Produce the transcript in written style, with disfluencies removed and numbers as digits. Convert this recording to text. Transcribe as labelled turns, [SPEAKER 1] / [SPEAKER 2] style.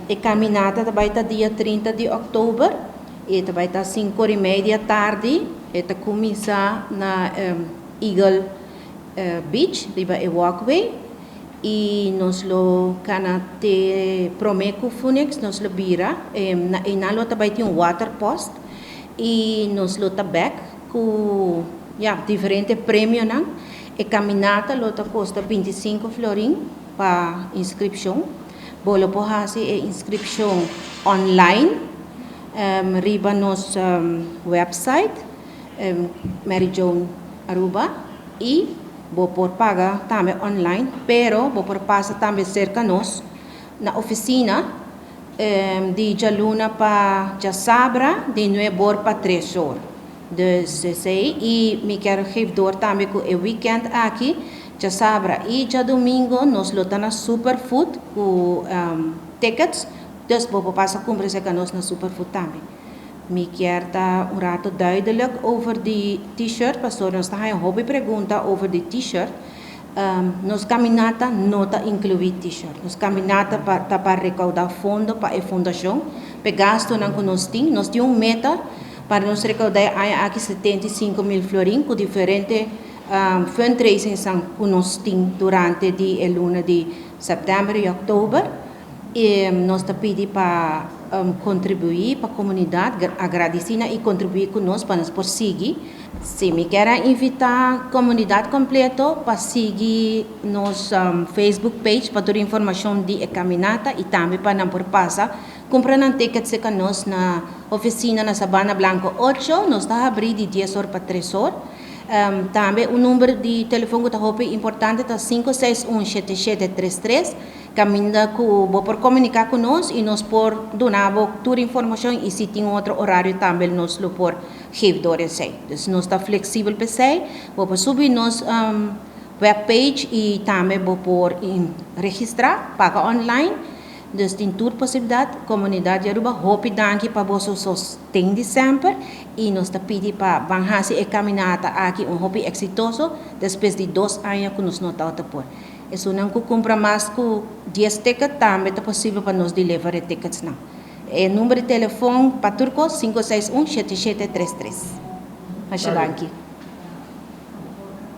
[SPEAKER 1] E caminata ta bay ta dia 30 di october y ta bay ta 5:30 di atardi. E ta cuminsa na Eagle Beach, riba e walkway. Y nos lo cana te prome cu Phoenix, nos lo bira. Y nan lo tambe tin un water post. Y nos lo ta back cu, ja, diferente premio nan. E caminata lo ta costa 25 florin pa inscripcion. Bo lo por haci e inscripcion online riba nos website Mary Joan Aruba y bo por paga tambe online, pero bo por pasa tambe cerca nos na oficina di dialuna pa diasabra di 9 or pa 3 or. Dus esey, y mi kier geef door tambe cu e weekend aki, diasabra y diadomingo, nos lo ta na Superfood cu tickets, dus bo por pasa cumpra cerca nos na Superfood tambe. Mi kier ta un rato duidelijk over di t-shirt, pasobra nos ta hopi pregunta over di t-shirt. Nos caminata no ta inclui t-shirt. Nos caminata ta pa recauda fondo pa e fundacion, pa gasto nan cu nos tin. Nos tin un meta pa nos recauda aki 75 mil florin cu diferente fundraising cu nos tin durante di luna di september y october. Y nos ta pidi pa contribui pa e comunidad, agradeci y contribui cu nos pa nos por sigui. Si, mi kier invita e comunidad completo pa sigui nos Facebook page pa tur informacion di caminata y tambe pa nan por pasa cumpra un ticket cerca nos na oficina na Sabana Blanco 8, nos ta habri di 10 or pa 3 or. Tambe e number di telefon cu ta importante ta 561 7733. Caminda cu bo por comunica cu nos y nos por duna tur informacion y si tin otro horario tambe nos lo por geef door esey. Dus nos ta flexibel pa esey, bo por subi nos webpage y tambe bo por registra, paga online. Dus tin tur posibilidad. Comunidad di Aruba, hopi danki pa boso sosten di semper y nos ta pidi pa ban haci e caminata aki un hopi exitoso despues di 2 aña cu nos no ta por. Esunnan cu cumpra mas cu 10 tickets, tambe ta posibel pa nos deliver tickets nan. E number di telefon pa tur cos 561 7733. Masha danki.